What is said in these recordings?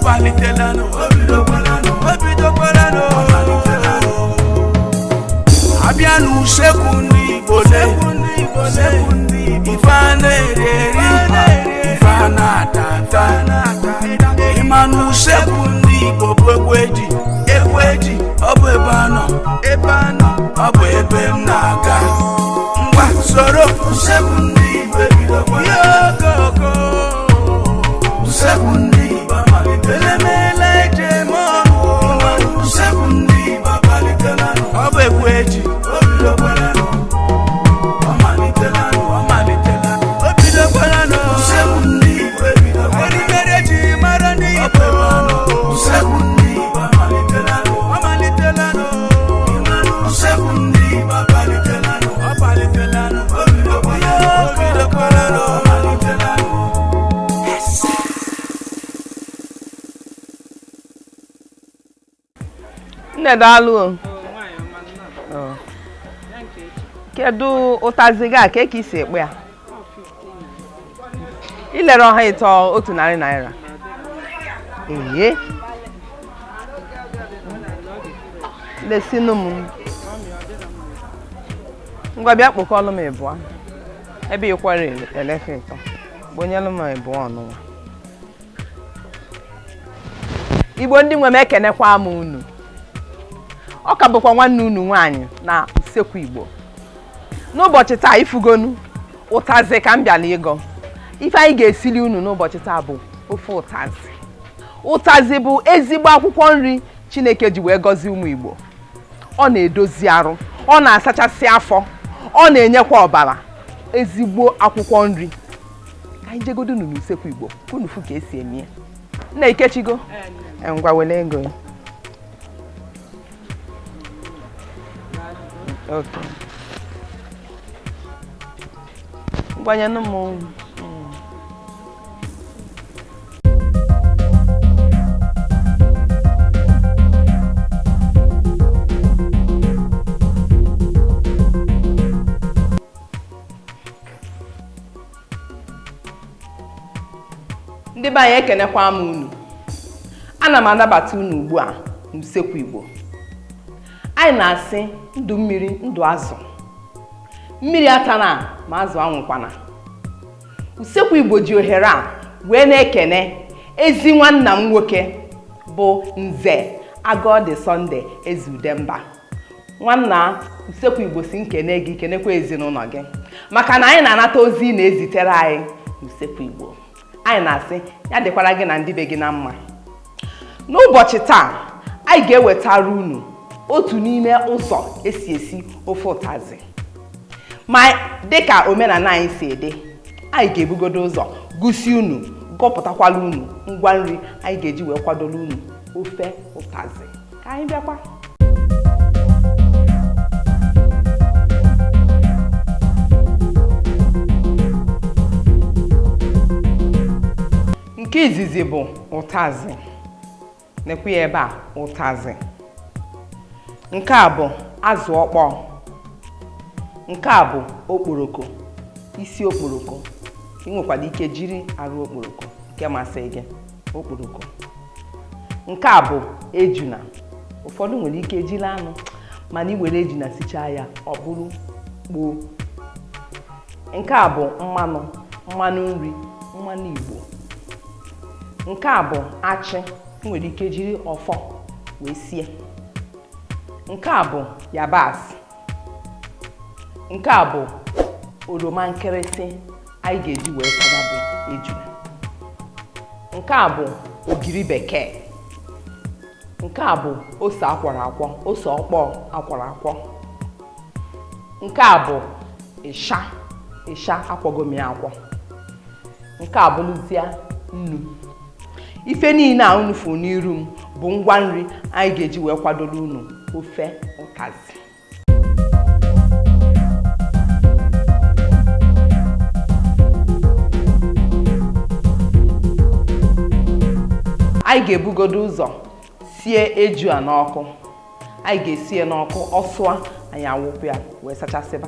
Palitelanụ, o bidokwalanụ, o bidokwalanụ, ọ malitelanụ. Abịa n'usekwu ndị Igbo le, ife a na-eri eri, ife a na-ata ata. Ịma n'usekwu ndị Igbo bụ egwu eji, egwu eji, ọ bụ ebe a nọ, ebe a nọ, ọ bụ ebe m na-aga. Ngwa soro usekwu ndị Igbo ebidokwala. Okoko. Usekwu ndị Igbo amalitela emeela eji eme ọnụ. Usekwu ndị Igbo amalitelanụ. Ọ bụ egwu eji, o bidokwalanụ. Ọ malitelanụ, ọ malitelanụ, o bidokwalanụ. Usekwu ndị Igbo ebidokwala. Erimeri eji mara ndị Igbo. Usekwu ndị Igbo amalitelanụ. Ọ malitelanụ. Usekwu ndị Igbo amalitelanụ. Ọ malitelanụ, o bidokwalanụ, o bidokwalanụ, ọ malitelanụ. Nne, daalụ o. Ọ. Kedu ụtazị gị a ka ka isi ekpe ya? Ilere ọha ịtọ ₦100. Eye. Lesinụ m. Ngwa bịa kpokọọlụ m ịbụọ. Ebe ị kwere elefe ịtọ. Gbonyelụ m ịbụọ ọnụnwa. Igbo ndị nwe m, ekenekwa m unu. Ọ ka bụkwa nwanne unu nwaanyị na Usekwu Igbo. N'ụbọchị taa, ifugonu ụtazị ka m bịara ịgọ. Ife anyị ga-esili unu n'ụbọchị taa bụ ofe ụtazị. Ụtazị bụ ezigbo akwụkwọ nri Chineke ji wee gọzie ụmụ Igbo. Ọ na-edozi arụ, ọ na-asachasị afọ, ọ na-enyekwa ọbara. Ezigbo akwụkwọ nri. Ka anyị jegodo unu n'Usekwu Igbo ka unu fụ ka esi eme ya. Nna, ikechigo? Ngwa, wele ego ya. Okay. Ngwanyenụ m. Ndị be anyị, ekenekwa m unu. Ana m anabata unu ugbu a n'Usekwu Igbo. Anyị na-asị ndụ mmiri, ndụ azụ, mmiri atana ma azụ anwụkwana. Usekwu Igbo ji ohere a wee na-ekene ezi nwanna m nwoke bụ Nze Agodi Sunday Ezudemba. Nwanna, Usekwu Igbo si nkene gị, kenekwa ezinụlọ gị, maka na anyị na-anata ozi ị na-ezitere anyị n'Usekwu Igbo. Anyị na-asị ya dịkwara gị na ndị be gị na mma. N'ụbọchị taa, anyị ga-ewetara unu otu n'ime ụzọ esi esi ofe ụtazị. Ma dịka omenala anyị si dị, anyị ga-ebugodo ụzọ gụsi unu, gọpụtakwala unu ngwa nri anyị ga-eji wee kwadoro unu ofe ụtazị. Ka anyị bịakwa. Nke izizi bụ ụtazị. Nekwa ya ebe a, ụtazị. Nke a bụ azụ ọkpọọ. Nke a bụ okporoko, isi okporoko. Ị nwekwara ike jiri arụ okporoko nke masị gị, okporoko. Nke a bụ ejuna. Ụfọdụ nwere ike jiri anụ, mana ị were ejuna sichaa ya, ọ bụrụ kpoo. Nke a bụ mmanụ, mmanụ nri, mmanụ Igbo. Nke a bụ achị. Ị nwere ike jiri ọfọ wee sie. Nke a bụ yabasị. Nke a bụ oroma nkịrịsị anyị ga-eji wee taa bụ ejuna. Nke a bụ ogiri bekee. Nke a bụ ose akwọrọ akwọ, ose ọkpọọ akwọrọ akwọ. Nke a bụ ịsha, ịsha akwọgo m ya akwọ. Nke a bụrụzie nnu. Ife niile a unu fụ n'iru m bụ ngwa nri anyị ga-eji wee kwadoro unu ofe ụtazị. Anyị ga-ebugodo ụzọ sie eju a n'ọkụ. Anyị ga-esi ya n'ọkụ, ọ sụọ, anyị awụpụ ya wee sachasịba.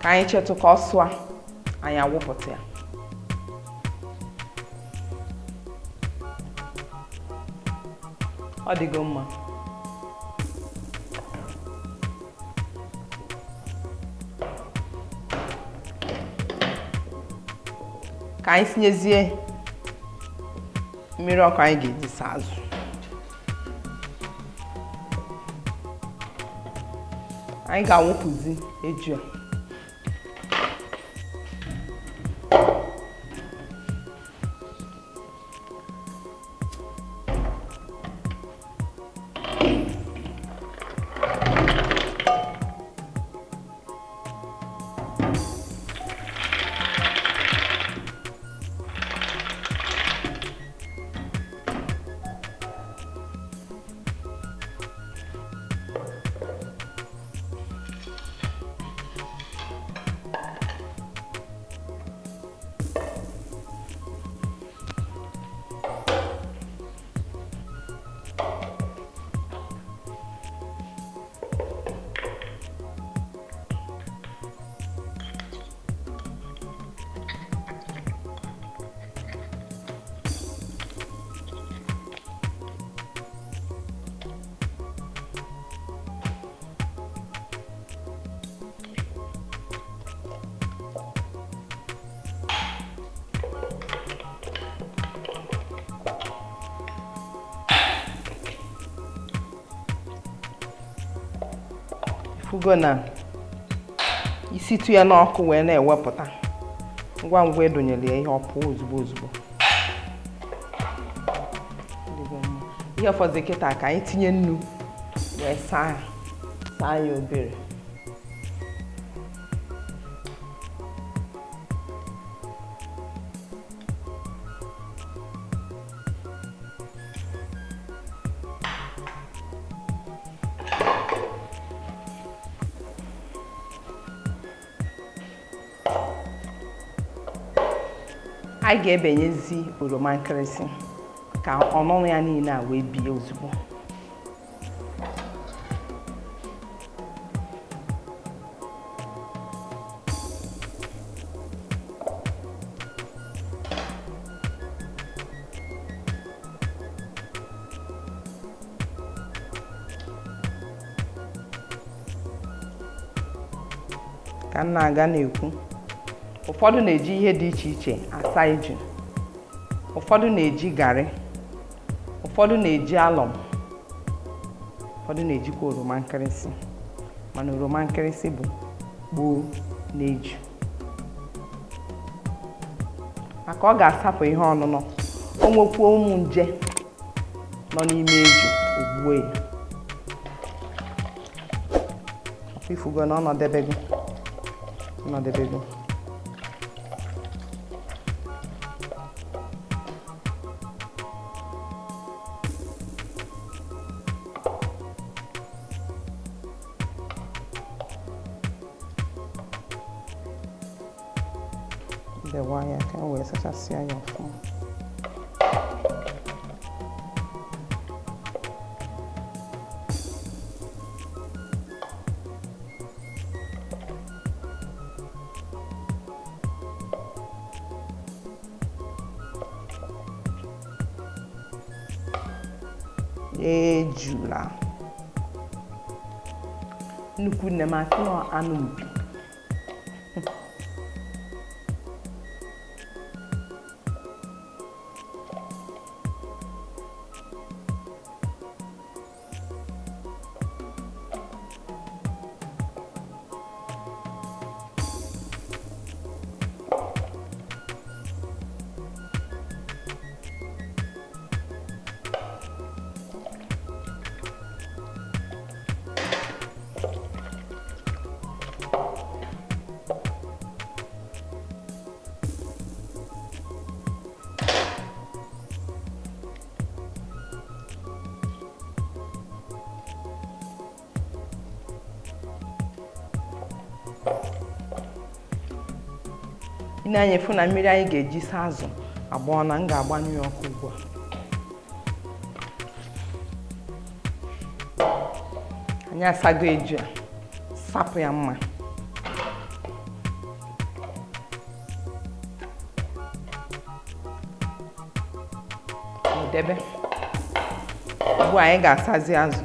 Ka anyị chetụ ka ọ sụa, anyị awụpụta ya. Ọ dịgo mma. Ka anyị tinyezie mmiri ọkụ anyị ga-eji saa azụ. Anyị ga-awụpụzi eju a. Fugo na isitụ ya n'ọkụ wee na-ewepụta ngwa ngwa edonyere ya ihe, ọ pụọ ozugbo ozugbo. Ihe fọzi kịta ka anyị tinye nnu wee saa ya obere. Anyị ga-ebenyezi oroma nkịrịsị ka ọnụnụ ya niile a wee bie ozugbo. Ka m na-aga na-ekwu, ụfọdụ na-eji ihe dị iche iche asa eju, ụfọdụ na-eji garị, ụfọdụ na-eji alọm, ụfọdụ na-ejikwa oroma nkịrịsị, mana oroma nkịrịsị bụ gboo na-eju maka ọ ga-asapụ ihe ọnụnọ, o nwekwuo ụmụ nje nọ n'ime eju ogbuo ya. Ifugo na ọnọdebego ọnọdebego. Dewa ya ka wee sachasịa ya ọfụma. Ejula nnukwu nne m asị na anụ mpi. Ị na-anya fụ na mmiri anyị ga-eji saa azụ agbọọ na m ga-agbanyụ ya ọkụ ugbu a. Anyị asago eju a, sapụ ya mma. Debe. Ugbu a anyị ga-asazi azụ.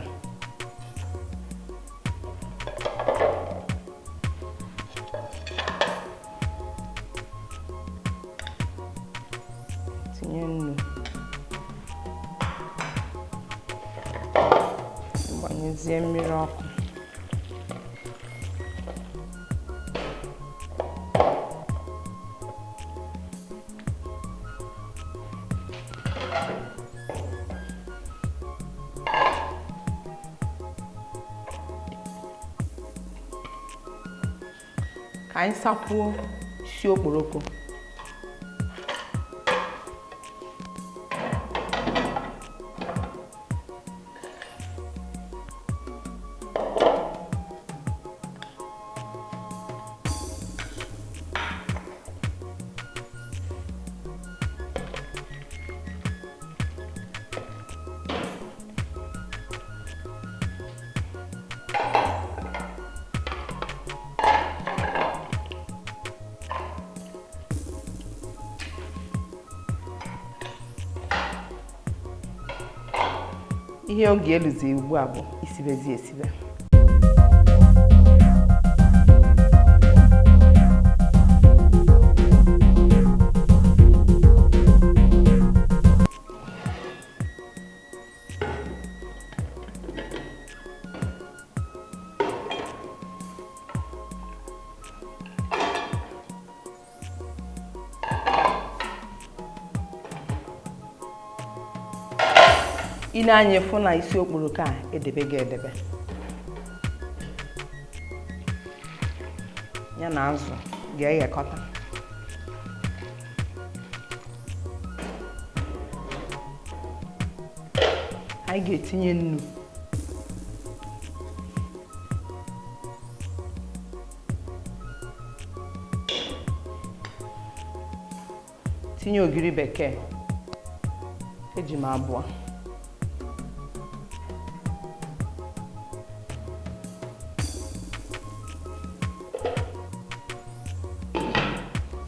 Tinye nnu, gbanyezie mmiri ọkụ. Ka anyị sakwuo isi okporoko. Ihe oge eluzi ugbu a bụ isibezi esibe. Ị na-anya fụ na isi okporoko a edebe gị edebe ya na azụ ga-eghekọta. Anyị ga-etinye nnu, tinye ogiri bekee, eji m abụọ,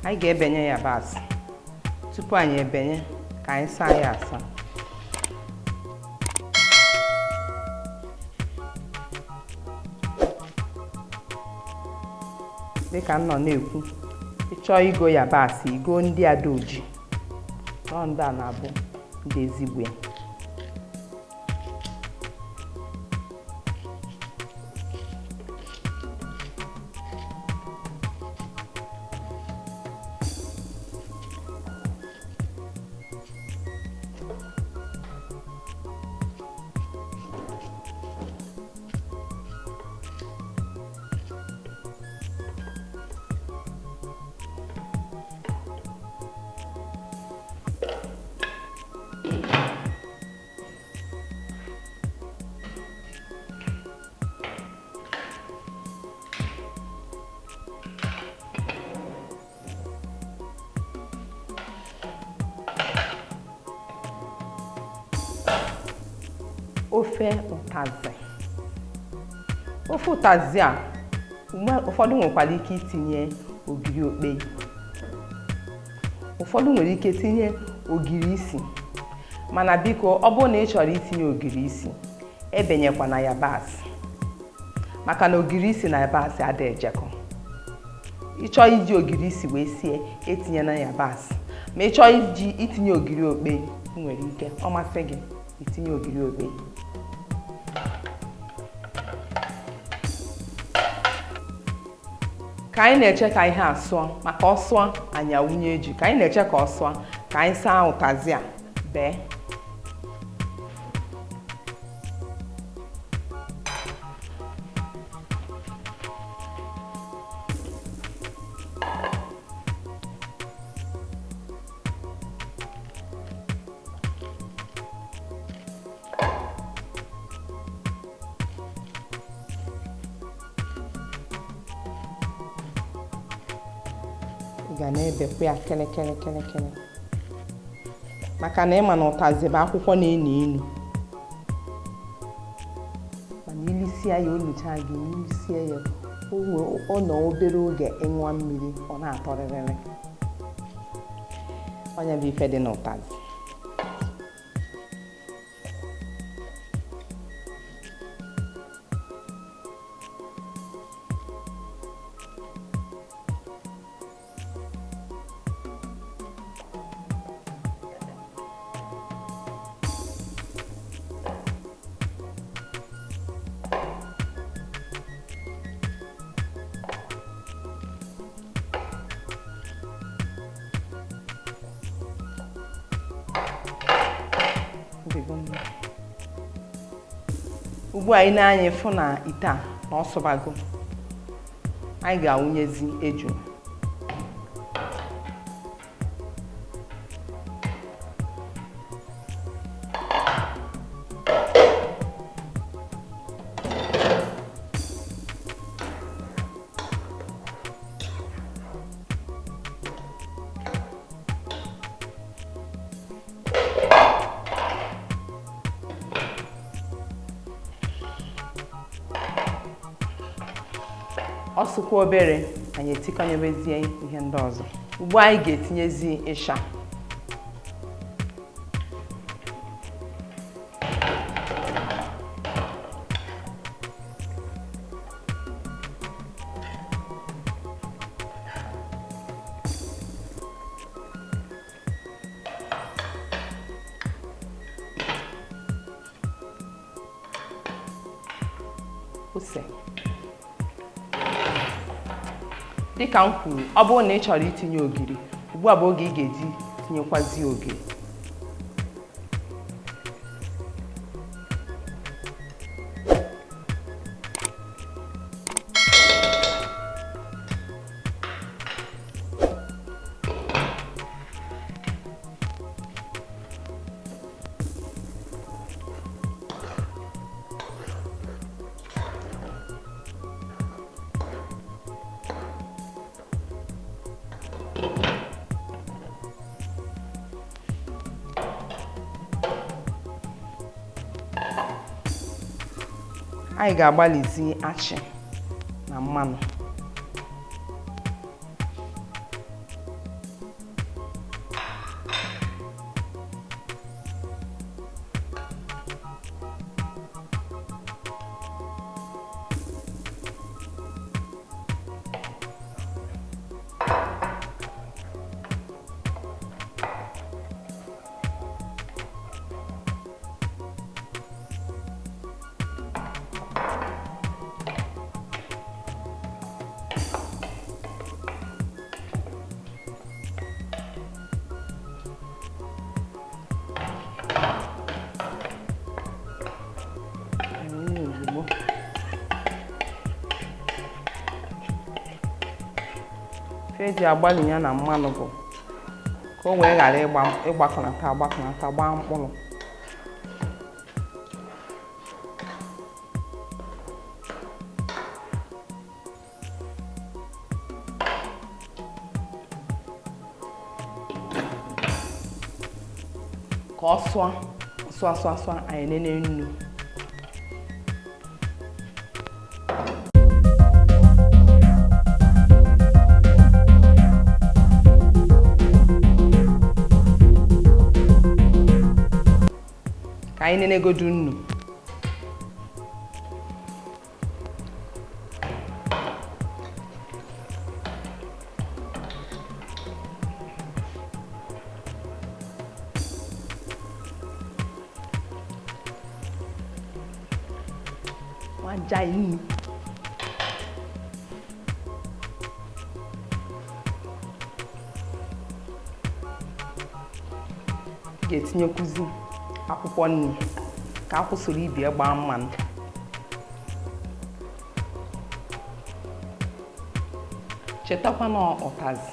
anyị ga-ebenye yabasị. Tupu anyị ebenye, ka anyị saa ya asa. Dịka m nọ na-ekwu, ịchọọ igo yabasị, igo ndị adaoji, nọ ndị a na-abụ ndị ezigbo ya. Ofe ụtazị. Ofe ụtazị a, ụfọdụ nwekwara ike itinye ogiri okpei, ụfọdụ nwere ike tinye ogiri isi, mana biko ọ bụrụ na ị chọrọ itinye ogiri isi, ebenyekwana yabasị, maka na ogiri isi na yabasị adịghị ejekọ. Ị chọọ iji ogiri isi wee sie, etinyela yabasị. Ma ị chọọ iji itinye ogiri okpei, ị nwere ike, ọ masị gị itinye ogiri okpei. Ka anyị na-eche ka ihe a sụọ, maka ọ sụọ anyị awụnye ji. Ka anyị na-eche ka ọ sụọ, ka anyị saa ụtazị a bee. Ị ga na-ebekwa ya kịrịkịrị kịrịkịrị, maka na ịma na ụtazị bụ akwụkwọ na-enu inu, mana ilisia ya olucha gị, ilisie ya ọ nọ obere oge ịṅụọ mmiri ọ na-atọrịrịrị. Ọnya bụ ife dị n'ụtazị. Ugbu a, ị na-anya fụ na ite a na ọ sụbago. Anyị ga-awụnyezi eju. Ọ sụkwa obere, anyị etikọnyebezie ihe ndị ọzọ. Ugbu a, anyị ga-etinyezi ịsha. Ose. Dịka m kwuru, ọ bụrụ na ị chọrọ itinye ogiri, ugbu a bụ oge ị ga-eji tinyekwazi ogiri. Anyị ga-agbalịzi achị na mmanụ. Ozugbo ife eji agbalị ya na mmanụ bụ ka o wee ghara ịgbakọnata agbakọnata gbaa mkpụrụ. Ka ọ sụọ sụọ sụọ sụọ, anyị nene nnu. Ka anyị nenegodu nnu. Nwa nnu. Ị ga-etinyekwuzi akwụkwọ nri ka akwụ soro ibe gbaa mmanụ. Chetakwa na ụtazị.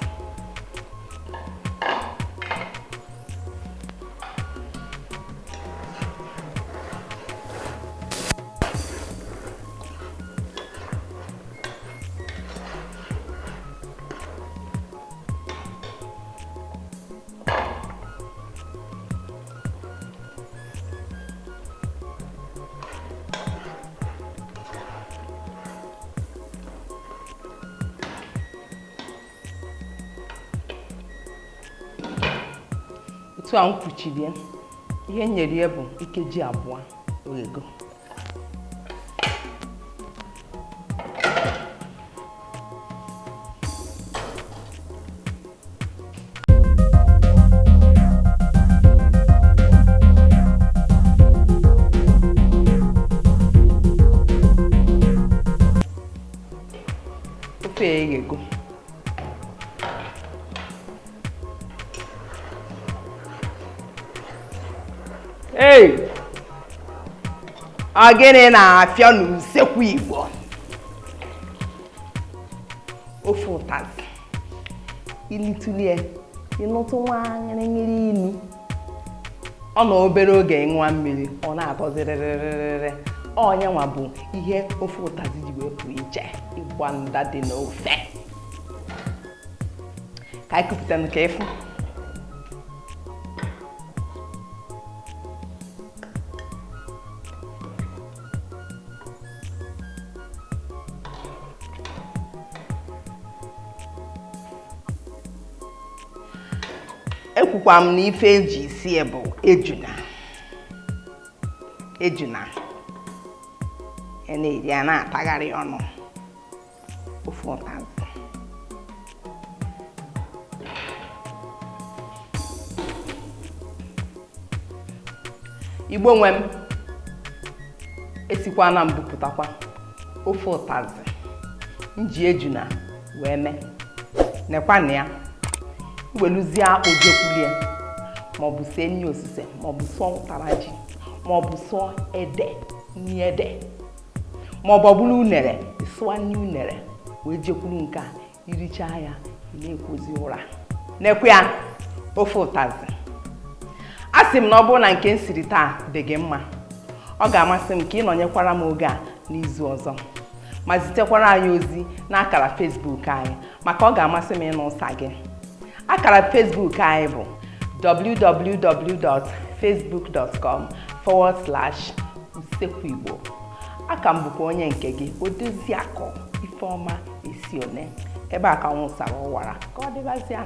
Otu a m kwuchiri ya, ihe m nyere ya bụ nkeji 2 oghego. Ofe ya eghego. Hey! Ọ gịnị na-afịọ n'usekwu Igbo? Ofe ụtazị ilitulie ịnụtụ nwa ṅịrịṅịrị inu, ọ nọ obere oge ṅụọ mmiri ọ na-atọzi rịrịrịrị. Onye nwa bụ ihe ofe ụtazị ji wee pụ iche, ịgba nda dị n'ofe. Ka anyị kupụta nke ịfụ. Ekwukwa m na ife eji sie bụ ejuna. Ejuna ị na-eri a na-atagharị ọnụ. Ofe ụtazị Igbo nwe m, esikwana m bupụtakwa ofe ụtazị m ji ejuna wee mee. Nekwana ya, iweluzie akpụ jekwulie, maọbụ sie nri osise, maọbụ sụọ ụtara ji, maọbụ sụọ ede, nri ede, maọbụ ọ bụrụ unere, sụọ nri unere wee jekwuru nke a, irichaa ya ị na-ekwozi ụra. Nekwa ya, ofe ụtazị. A sị m na ọ bụrụ na nke m siri taa dị gị mma, ọ ga-amasị m ka ị nọnyekwara m oge a n'izu ọzọ, ma zitekwara anyị ozi n'akara Facebook anyị, maka ọ ga-amasị m ịnụ ụsa gị. Akara Facebook anyị bụ www.facebook.com/usekwuigbo. Aka m bụkwa onye nke gị, Odoziakụ Ifeọma Esione. Ebe a ka m wụsara ụwara, ka ọ dịbazịa.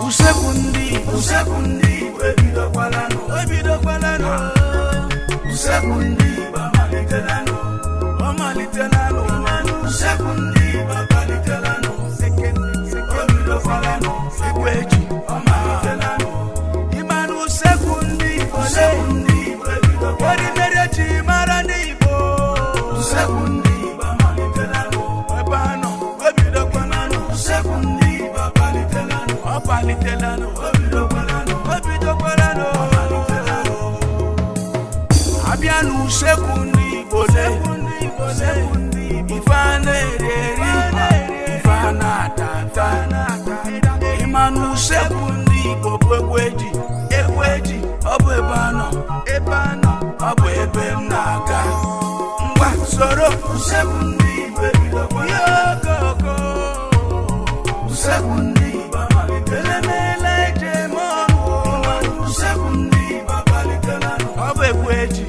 Usekwu ndị Igbo, usekwu ndị Igbo ebidokwalanụ, ebidokwalanụ. Usekwu ndị Igbo amalitelanụ, ọ malitelanụ. Usekwu ndị Igbo amalitelanụ, o bidokwalanụ. Igwe ji ọ malitelanụ. Ịmanụ usekwu ndị Igbo, usekwu ndị Igbo ebidokwalanụ. Erimeri eji mara ndị Igbo, usekwu ndị Igbo amalitelanụ. Ebe anọ ebidokwalanụ, usekwu ndị Igbo amalitelanụ, ọ palitelanụ, o bidokwalanụ, o bidokwalanụ, ọ malitelanụ. Abịa n'usekwu ndị Igbo le, ife a na-eri eri, ife a na-ata ata. Ịma n'usekwu ndị Igbo bụ egwu eji, egwu eji, ọ bụ ebe a nọ, ebe a nọ, ọ bụ ebe m na-aga. Ngwa soro usekwu ndị Igbo ebidokwa. Ihe okoko usekwu ndị Igbo amalitela, emeela eji eme ọnụ. Usekwu ndị Igbo amalitelanụ, ọ bụ egwu eji.